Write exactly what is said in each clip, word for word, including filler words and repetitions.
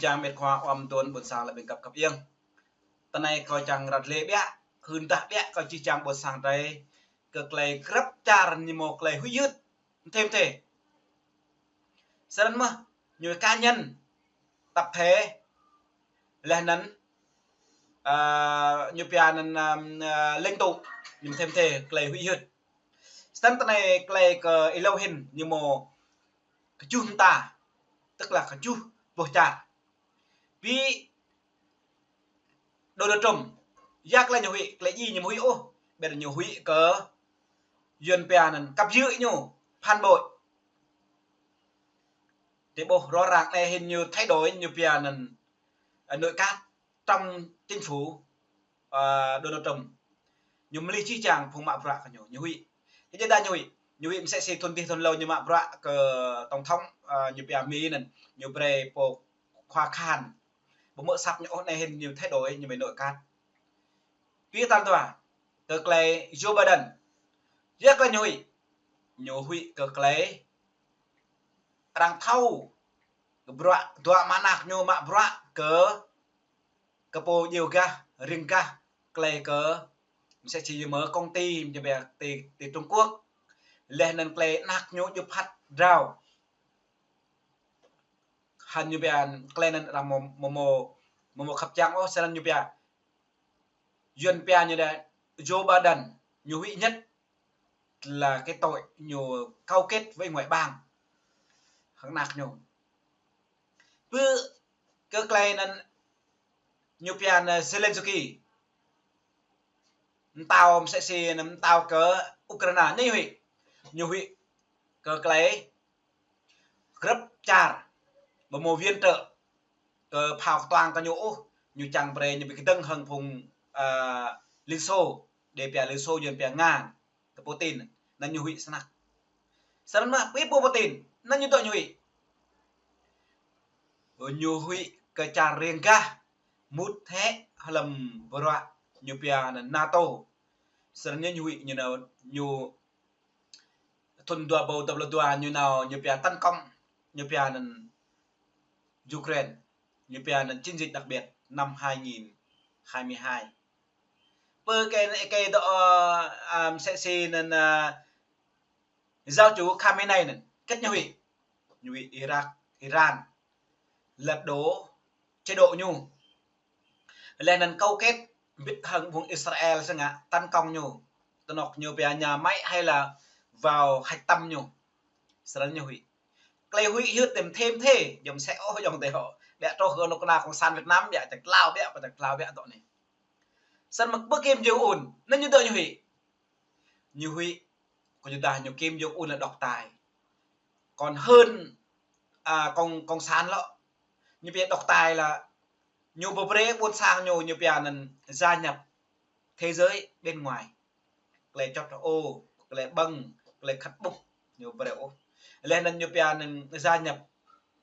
Čang met khua ôm tuan ƀôn sang lĕ ƀing găp găp iăng. Tơ anai kâo čang ră lĕ biă, hưn dah biă kơ čih čang ƀôn sang drei, kơ klei grăp čar ñu mâo klei huĭ hyưt. Mthê mthê. Sơrăn mơh, ñu cá nhân, tập thể, leh anăn, ơ, ñu pia anăn, ơ, lãnh tụ, ñu mthê mthê, klei huĭ hyưt. Sơrăn tơ anai klei kơ êlâo hĭn, ñu mâo kjuh mta, tức là kjuh boh čar. Bi Donald Trump, ya klei ñu huĭ, klei djai ñu huĭ ôh, ƀiădah ñu huĭ kơ Yuăn pia anăn kăp yư̆ ñu, phản bội. Tơ ƀuh rŏ răng anai hĭn ñu thay đổi ñu pia anăn, ơ, nội các trong chính phủ, ơ, Donald Trump. Ñu mlih čih čang phung mă bruă kơ ñu, ñu huĭ. Kơ djơ̆ dah ñu huĭ, ñu huĭ msĕ si thŭn dih thŭn êlâo ñu mă bruă kơ tổng thống, ơ, ñu pia Mi anăn, ñu brei pô khua khan. Ƀu mơ̆ săp ñu ôh anai hĭn ñu thay đổi ñu mơ̆ nội các. Bi tal dua, kơ klei Joe Biden. Ya klei ñu huĭ. Ñu huĭ kơ klei arăng thâo kơ bruă, dua mă anak ñu mă bruă kơ, kơ pô djeo gah, riêng gah, klei kơ, msĕ si ñu mơ̆ công ty, ñu pia ti, ti Trung Quốc. Leh anăn klei anak ñu djŭp hăt drao. Hăn ñu pia klei anăn arăng mâo, mâo, mâo, mâo khăp čang ôh, sơrăn ñu pia. Yuăn pia ñu dah Joe Biden, ñu huĭ nhất là cái tội ñu cấu kết với ngoại bang. Hăng anak ñu. Pơ kơ klei anăn ñu pia anăn Zelensky. Mtao msĕ si anăn mtao kơ Ukraina ñu huĭ. Ñu huĭ kơ klei grăp čar, ƀu mâo viện trợ kơ phao kơtuang kơ ñu ôh, ñu čang brei ñu bi kdơ̆ng hăng phung, ơ, Liên Xô, đe pia Liên Xô Yuăn pia Nga, kơ Putin, anăn ñu huĭ snăk. Sơrăn mơh, bi pô Putin, anăn ñu dŏ ñu huĭ. Ñu huĭ kơ čar riêng gah, mŭt hĕ hlăm bruă ñu pia anăn NATO. Sơrăn ñu huĭ ñu nao, ñu thŭn dua êbâo dua pluh dua ñu nao ñu pia tấn công, ñu pia anăn Ukraine, ñu pia anăn chiến dịch đặc biệt năm hai nghìn hai mươi hai. Pơ kơ, kơ dŏ, ơ, ơ, msĕ si anăn, ơ, giáo chủ Khamenei anăn, kơ ñu huĭ, ñu huĭ Iraq, Iran lật đổ chế độ ñu. Leh anăn cấu kết mbĭt hăng phung Israel sơngă tấn công ñu. Tơnŏk ñu pia nhà máy hay là vào hạch tâm ñu. Sơrăn ñu huĭ. Klei huĭ hyưt tơm thêm thế, jom sĕ ôh jong tơ hŏ. Biă truh kơ anŏ kơna cộng sản Việt Nam biă, tơ klao biă, tơ klao biă tŏ anai. Sơrăn mơh pơ Kim Jong Un, anăn ñu dŏ ñu huĭ. Ñu huĭ, kơ djơ̆ dah ñu Kim Jong Un là độc tài. Còn hơn, à, cộng, cộng sản lŏ. Ñu pia độc tài là ñu ƀu brei ƀôn sang ñu, ñu pia anăn gia nhập thế giới bên ngoài. Klei čŏt ô, klei ƀơ̆ng, klei khăt ƀŭk, ñu ƀu brei ôh. Leh anăn ñu pia anăn gia nhập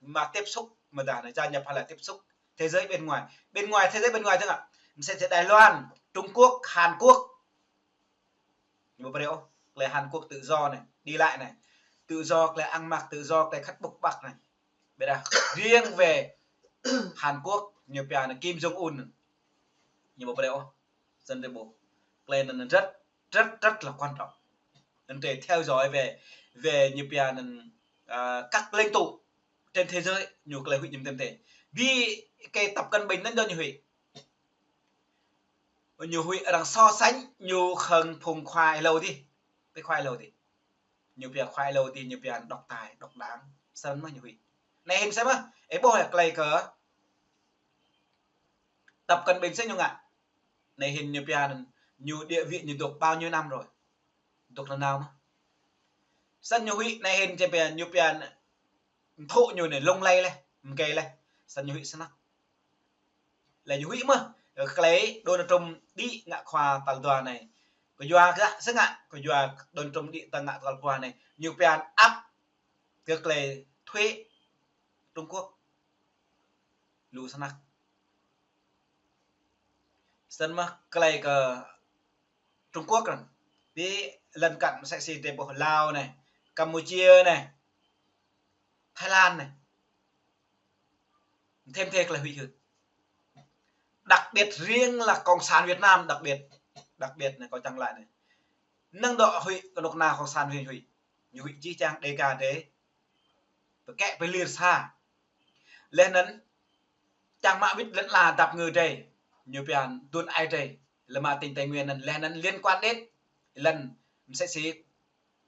mà tiếp xúc, mơ̆ dah anăn gia nhập hay là tiếp xúc thế giới bên ngoài. Bên ngoài, thế giới bên ngoài tức là msĕ si Đài Loan, Trung Quốc, Hàn Quốc. Ñu ƀu brei ôh, klei Hàn Quốc tự do anai, đi lại anai. Tự do klei ăn mặc, tự do klei khăt ƀŭk ƀăk anai. Ƀiădah riêng về Hàn Quốc, ñu pia anăn Kim Jong Un anăn, ñu ƀu brei ôh. Sơrăn drei ƀuh. Klei anăn rất, rất, rất là quan trọng. Anăn drei theo dõi về, về ñu pia anăn, à, các lãnh tụ trên thế giới, ñu klei huĭ ñu mthê mthê. Bi kơ Tập Cận Bình anăn dŏ ñu huĭ. Ñu huĭ arăng so sánh ñu hăng phung khua êlâo dih. Pơ khua êlâo dih. Ñu pia khua êlâo dih, ñu pia độc tài, độc đảng. Sơrăn mơh ñu huĭ. Anai hĭn sơrăn mơh, ih ƀuh klei kơ Tập Cận Bình sơrăn ñu ngă. Anai hĭn ñu pia anăn, ñu địa vị ñu dŏ bao nhiêu năm rồi. Dŏ nanao mơh. Sơrăn ñu huĭ, anai hĭn či pia, ñu pia anăn, mthŭ ñu anai lung lay leh, mgei leh. Sơrăn ñu huĭ snăk. Leh ñu huĭ mơh, klei Donald Trump đĭ ngă khua tal dua anai. Kơ yua kơ sơngă, kơ yua Donald Trump đĭ ta ngă tal dua anai. Ñu pia anăn áp kơ klei thuế Trung Quốc. Lu snăk. Sơrăn mơh klei kơ Trung Quốc anăn. Bi lăn cận msĕ si drei ƀuh Lào anai, Campuchia anai, Thái Lan anai. Thêm thế là huĭ hưt. Đặc biệt riêng là Cộng sản Việt Nam, đặc biệt, đặc biệt này có chẳng lại này. Năng đó huĭ, kơnuk kơna Cộng sản huĭ, huĭ. Ñu huĭ čih čang Dega dêh. Pơkĕ pơlir sa. Leh anŭn, čang mă wĭt lŏn ala dap ngư dêh. Ñu pơhiăp tuan ai dêh. Lơma tỉnh Tây Nguyên anŭn, leh anŭn liên quan đến lŏn msĕ si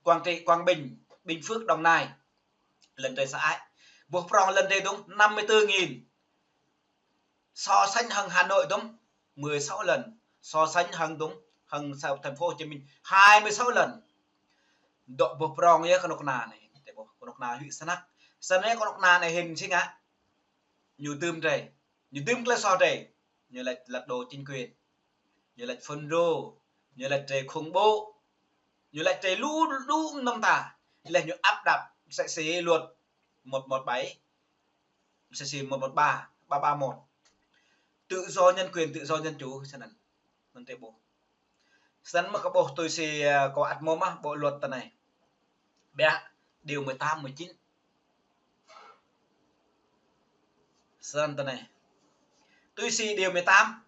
Quảng Trị, Quảng Bình, Bình Phước, Đồng Nai. Lŏn dêh sa ai. Boh prong lŏn dêh dong năm mươi tư nghìn. So sánh hăng Hà Nội dong mười sáu lần. So sánh hăng dong, hăng sa-, thành phố Hồ Chí Minh hai mươi sáu lần. Dŏ boh prong yơh kơnuk kơna anai. Tơdah boh kơnuk kơna huĭ snăk. Snăn kơnuk kơna anai hĭn si ngă. Ñu dưm dêh. Ñu dưm klei soh dêh. Ñu laĭ lật đổ chính quyền. Ñu laĭ phun rô, ñu laĭ dêh khủng bố, ñu laĭ dêh lu, lu năm ta. Leh ñu áp đặt msĕ si luật một một bảy, msĕ si một một ba, ba ba một. Tự do nhân quyền, tự do dân chủ, snăn. Anŭn tơdah boh. Snăn mơ̆ kơ boh tui si, ơ, kơ ăt mơ̆ mă, bộ luật ta anai. Ƀiă, điều mười tám, mười chín. Snăn ta anai. Tui si điều mười tám,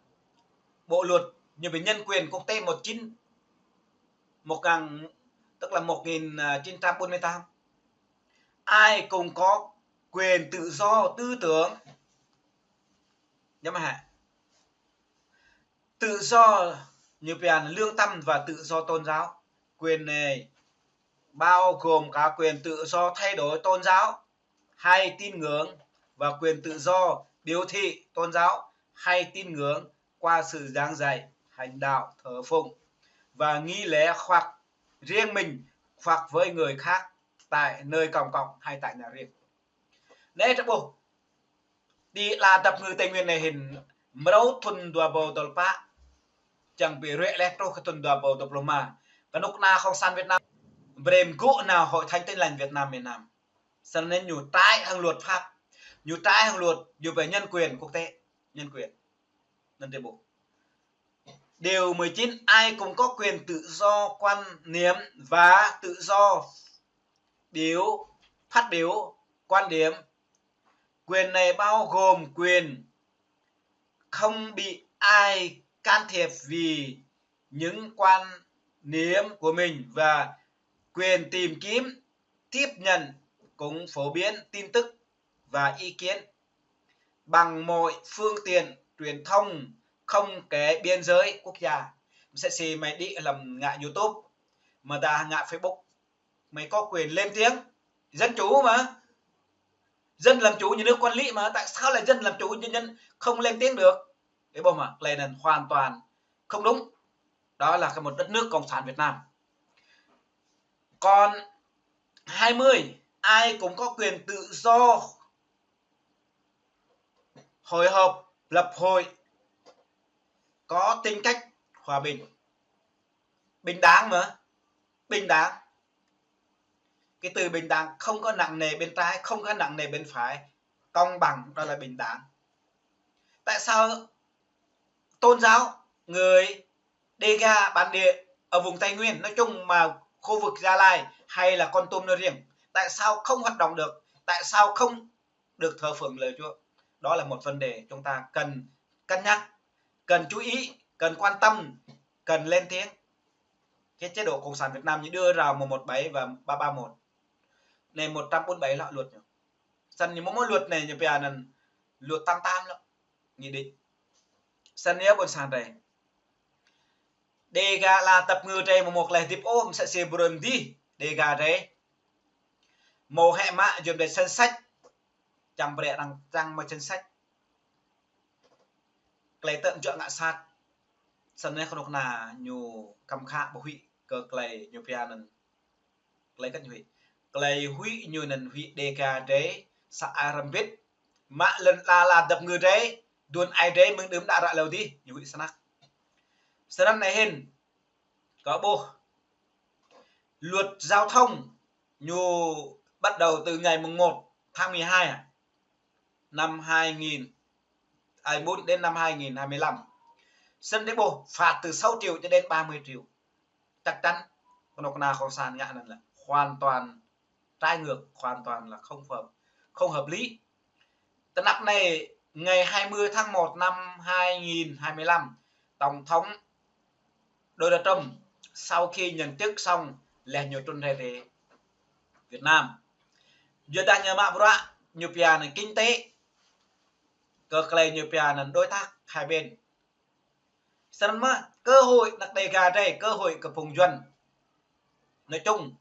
bộ luật ñu pơhiăp nhân quyền quốc tế một chín, một ngàn, tức là một nghìn chín trăm bốn mươi tám. Ai cũng có quyền tự do tư tưởng. Nhớ mà hả? Tự do như quyền lương tâm và tự do tôn giáo. Quyền này bao gồm cả quyền tự do thay đổi tôn giáo hay tín ngưỡng và quyền tự do biểu thị tôn giáo hay tín ngưỡng qua sự giảng dạy, hành đạo, thờ phụng và nghi lễ hoặc riêng mình hoặc với người khác tại nơi công cộng hay tại nhà riêng. Anai tơdah boh. Ti lŏn dap ngư Tây Nguyên anai hĭn mrâo thŭn dua rơbâo dua pluh pă. Čang ƀu ruai leh truh kơ thŭn dua rơbâo dua pluh rơma. Kơnuk kơna Cộng sản Việt Nam brem gŭ nao Hội Thánh Tin Lành Việt Nam miền Nam. Snăn ñu trái hăng luật pháp. Ñu trái hăng luật, ñu pơhiăp nhân quyền quốc tế. Nhân quyền. Anŭn tơdah boh. Điều mười chín, ai cũng có quyền tự do quan niệm và tự do biểu, phát biểu quan điểm. Quyền này bao gồm quyền không bị ai can thiệp vì những quan niệm của mình và quyền tìm kiếm, tiếp nhận, cũng phổ biến tin tức và ý kiến bằng mọi phương tiện truyền thông không kể biên giới quốc gia. Msĕ si mơi đĭ lăm ngă YouTube, mơi ta ngă Facebook, mơi có quyền lên tiếng. Dân chủ mà. Dân làm chủ, nhà nước quản lý mà. Tại sao lại dân làm chủ, nhân dân không lên tiếng được? Để bố mà, cái này hoàn toàn không đúng. Đó là cái một đất nước Cộng sản Việt Nam. Còn hai mươi, ai cũng có quyền tự do hội họp, lập hội có tính cách hòa bình. Bình đẳng mà. Bình đẳng. Cái từ bình đẳng không có nặng nề bên trái, không có nặng nề bên phải. Công bằng, đó là bình đẳng. Tại sao tôn giáo người Đêga bản địa ở vùng Tây Nguyên nói chung mà khu vực Gia Lai hay là Kon Tum nói riêng, tại sao không hoạt động được? Tại sao không được thờ phượng lời Chúa? Đó là một vấn đề chúng ta cần cân nhắc, cần chú ý, cần quan tâm, cần lên tiếng. Cái chế độ Cộng sản Việt Nam ñu đưa ra một một bảy và ba ba một. Anai một trăm bốn mươi bảy là luật ñu. Snăn ñu mơ̆ mơ̆ luật anai ñu pia anăn luật tám tám lŏ. Nghị định. Snăn yơh ƀôn sang drei. Đêga lŏn dap ngư drei mơ̆ mơ̆ klei hơdip ôh, msĕ si brơi mơdih Đêga drei. Mơ̆ hĕ mă yom drei săn săč. Čang brơi arăng čang mă săn săč. Klei tơ̆ juă ngă sat. Snăn yơh kơnuk kơna ñu kăm khă ƀu huĭ kơ klei ñu pia anăn. Klei kĕt huĭ. Klei huĭ ñu anăn huĭ Đêga drei sa ai rơmbit. Mă lŏn ala lŏn dap ngư drei, duôn ai drei mơ̆ng đưm đă ră lâo dih, ñu huĭ snăk. Snăn anai hĭn, kơ ƀuh. Luật giao thông ñu bắt đầu từ ngày mùng một tháng mười hai à? Năm hai nghìn hai mươi bốn đến năm hai nghìn hai mươi lăm. Snăn drei ƀuh phạt từ sáu triệu cho đến ba mươi triệu. Chắc chắn, kơnuk kơna Cộng sản ngă anăn là hoàn toàn trái ngược, hoàn toàn là không hợp, không hợp lý. Tơnap anai Ngày hai mươi tháng một năm hai nghìn hai mươi lăm, Tổng thống Donald Trump sau khi nhận chức xong, laih ñu trŭn rai Việt Nam. Yua dah ñu mă bruă, ñu pia anŭn kinh tế, kơ tơlơi ñu pia anŭn đối tác hai bên. Snăn mơ̆ cơ hội anăk Đêga drei, cơ hội kơ phung Yuăn nói chung,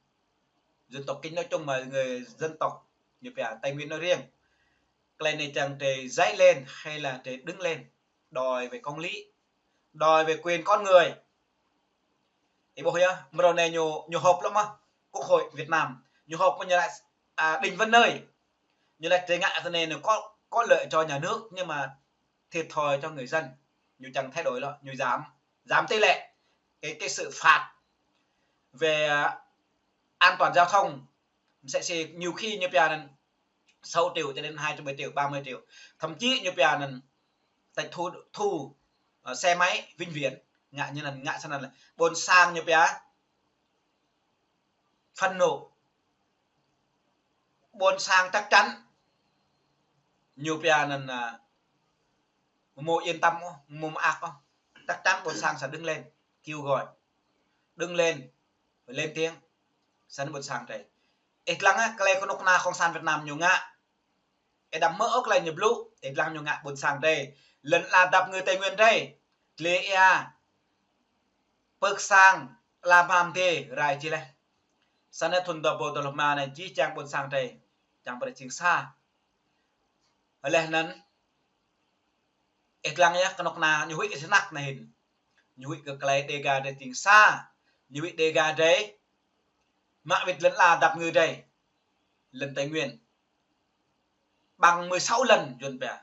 dân tộc Kinh nói chung mà người dân tộc ñu pia Tây Nguyên nói riêng. Tơlơi anai čang drei dãy lên hay là drei đứng lên, đòi về công lý, đòi về quyền con người. Ih ƀuh yơh, mrô anai ñu, ñu họp lắm mơ̆, Quốc hội Việt Nam, ñu họp mơ̆ ñu laĭ, à, Đinh Văn Nơi. Ñu laĭ drei ngă tơ anai ñu có, có lợi cho nhà nước nhưng mà thiệt thòi cho người dân. Ñu čang thay đổi lŏ, ñu giảm, giảm tỷ lệ cái, cái sự phạt về, à, an toàn giao thông. Msĕ si nhiều khi ñu pia anŭn sáu triệu cho đến hai mươi triệu, ba mươi triệu. Thậm chí ñu pia anŭn tịch thu, thu, ờ, xe máy vĩnh viễn. Ngă ñu anŭn, ngă snăn lĕ. Ƀôn sang ñu pia phẫn nộ. Ƀôn sang chắc chắn ñu pia anŭn, à, mơ̆ yên tâm ôh, mơ̆ mơak ôh. Chắc chắn ƀôn sang sẽ đứng lên, kêu gọi, đứng lên, lên tiếng. Snăn ƀôn sang drei. Ih lăng ah, tơlơi kơnuk kơna Cộng sản Việt Nam ñu ngă. Ih đăm hmư̆ ôh tơlơi ñu blŭ, ih lăng ñu ngă ƀôn sang drei. Lŏn ala dăp ngư Tây Nguyên drei. Dlê ia, pơ̆k sang, ala mham dê, rai jih laih. Snăn thŭn dua rơbâo dua pluh rơma anai jih jang ƀôn sang drei čang brơi jing sa. Laih anŭn, ih lăng yơh kơnuk kơna ñu huĭ kơ snăk anai hĭn. Ñu huĭ kơ tơlơi Đêga drei jing sa. Ñu huĭ Đêga drei mă wĭt lŏn ala dăp ngư drei, lŏn Tây Nguyên, bằng mười sáu lần Yuăn pia,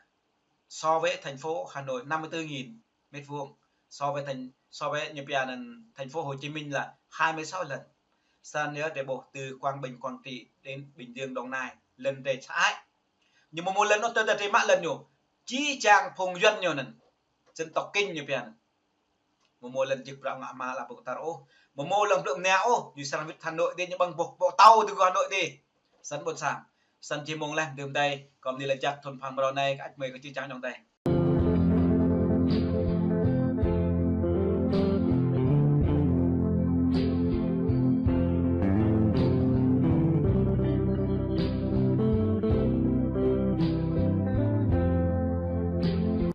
so với thành phố Hà Nội năm mươi tư nghìn mét vuông, so với thành, so với ñu pia anŭn thành phố Hồ Chí Minh là hai mươi sáu lần. Snăn yơh drei ƀuh từ Quảng Bình, Quảng Trị đến Bình Dương, Đồng Nai, lŏn drei sa ai. Ñu mơ̆ mơ̆ lŏn ôh, tơdah drei mă lŏn ñu, jih jang phung Yuăn ñu anŭn, dân tộc Kinh ñu pia anŭn. Mơ̆ mơ̆ lŏn jik prăk ngă mă lăp ƀô̆ kơtar ôh. Mơ̆ mơ̆ lŏn blŭ mnia ôh, ñu srăng wĭt Hà Nội dih, ñu ƀơ̆ng boh, boh tàu dih kơ Hà Nội dih. Snăn ƀôn sang. Snăn či mơ̆ng laih, mơ̆ng dih mơ̆ng dih, kơ mơ̆ng anai laĭ jak thŭn phang mrô anai, kơ ăt mơi kơ jih jang ayŏng adơi.